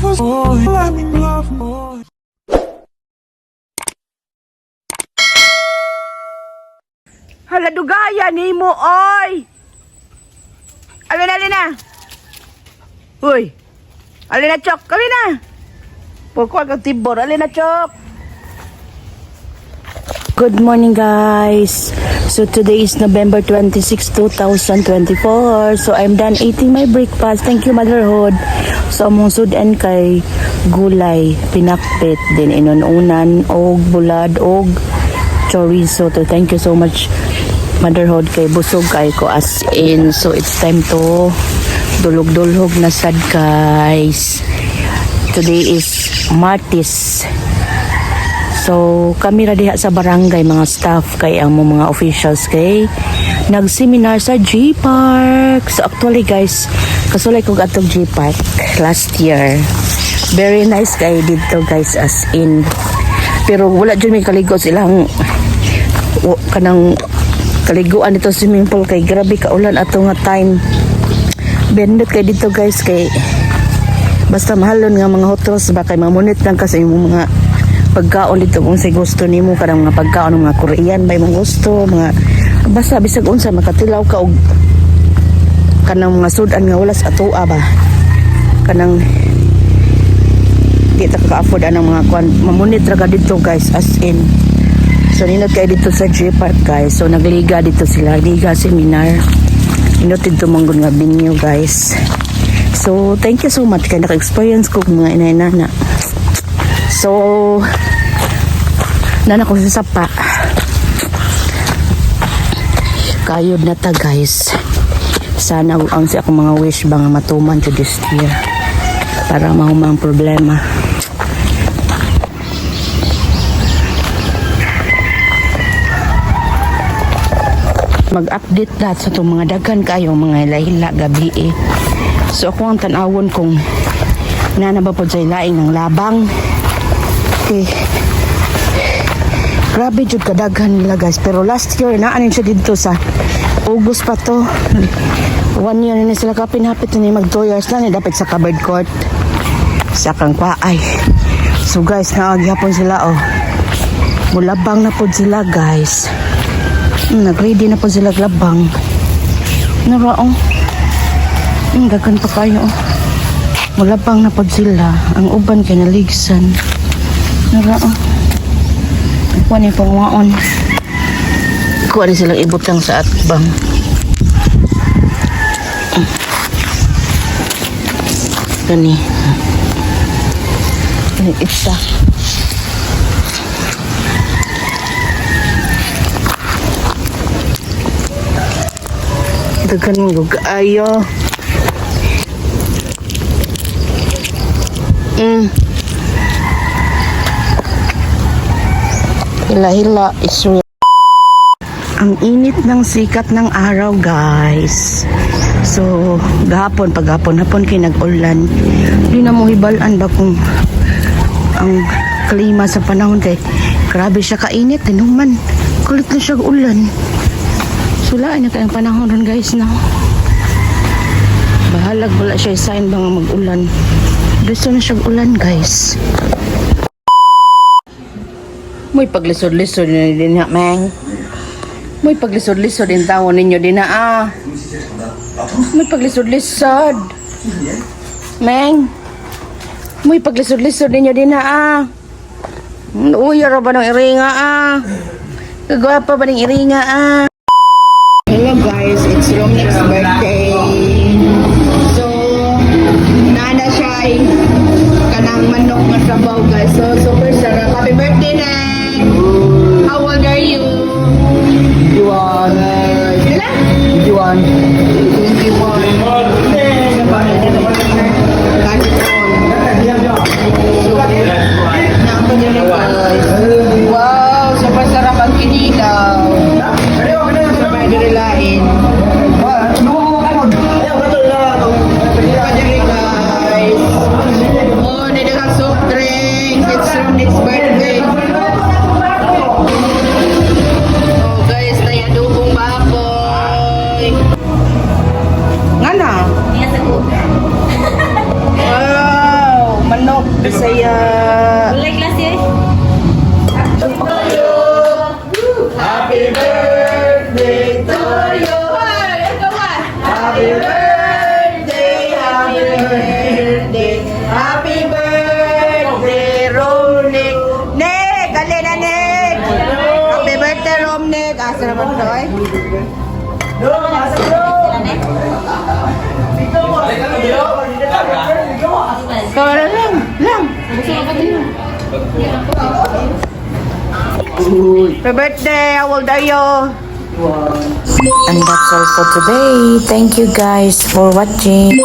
Let me love more. Hala, dugaya nimo, oy! Alin, alin na! Uy! Alin na, Chok! Alin na! Pagkuha kang tibor. Alin na, Chok! Good morning, guys. So today is November 26, 2024. So I'm done eating my breakfast. Thank you, motherhood. So among sudan kay gulay, pinakbet, din inununan, og bulad, og chorizo. So thank you so much, motherhood, kay busog kay ko as in. So it's time to dulog-dulhog na sad, guys. Today is Martes. So, kami ra diha sa barangay, mga staff, kay ang mga officials kay nag-seminar sa G Park. So actually, guys, kasulay kog atong G Park last year. Very nice kay didto, guys, as in. Pero wala jud may kaligo silang kanang kaliguan dito, swimming pool, kay grabe ka ulan ato nga time. Bendot kay dito, guys, kay basta mahalon nga mga hotels ba, kay mamunit lang kasi imong mga pagkaon dito kung say gusto nimo, kanang mga pagkaon ng mga Korean ba imong gusto, mga basta bisag unsa, makatilaw ka og kanang mga sudan nga wala sa atoa ba, kanang di ta ka-afford anang mga kwan, mamunit ra ka dito, guys, as in. So nindot kay dito sa G Park, guys. So nagliga dito sila, liga seminar. Nindot dito manggod nga venue, guys. So thank you so much kay naka-experience ko mga inay-nana. So nana ko sa sapa. Kayod na ta, guys. Sana ang si akong mga wish ba nga matuman to this year para mahumang problema. Mag-update lahat sa itong mga daghan kayo mga hila-hila gabi eh. So ako ang tanawon kung nana ba po sa ilaing ng labang. Okay. Grabe jud kadaghan nila, guys. Pero last year, naanin siya dito sa August pa to. One year na sila kapin, hapit na ni mag 2 years na ni dapat sa covered court. Sa kang paay. So guys, naagyapon sila oh. Mulabang na pod sila, guys. Nag-ready na po sila labang. Nara oh. Daghan pa kayo oh. Mulabang na pod sila. Ang uban kay naligsan. Nara oh. Kuha ni pangwaon. Kuha ni silang ibutang sa atbang. Kani. Kani isa. Daghan mo ayo. Hila-hila is real. Ang init ng sikat ng araw, guys. So, gahapon, paghapon, hapon kay nag-ulan. Di na mo hibalan ba kung ang klima sa panahon kay grabe siya kainit. Tinuman, kulit na siya ulan. So, lain na kayang panahon ron, guys, no? Bahalag wala siya sign ba nga mag-ulan. Gusto na siya ulan, guys. Muy paglisod-lisod na din ha, mang. Muy paglisod-lisod din tao ninyo din na ah. Muy paglisod-lisod. Meng. Muy paglisod-lisod ninyo din na ah. Uy, ra ba ng iringa ah? Kagwapa ba ng iringa ah? Hello guys, it's Romnick's birthday. So, nana siya ay kanang manok nga sabaw, guys. So, super sarap. Happy birthday, Nek! How old are you? 21. Sila? 21. 21. Kalikon. So, nato niyo, guys. Wow, super sarap ang kinilaw. Sabay dirilain. Padiri, guys. Oh, nidagang soft drinks. It's Romnick's birthday. Oh, guys, nay adobong baboy. Nga na? Wow! Bisaya. Walay klase eh. Happy birthday to you. Happy birthday, happy birthday, happy birthday, Romnick. Nick! Alin na, Nick! Happy birthday, Romnick! Asa naman ito eh? Kawala lang, lang. Happy birthday! How old are you? And that's all for today. Thank you guys for watching.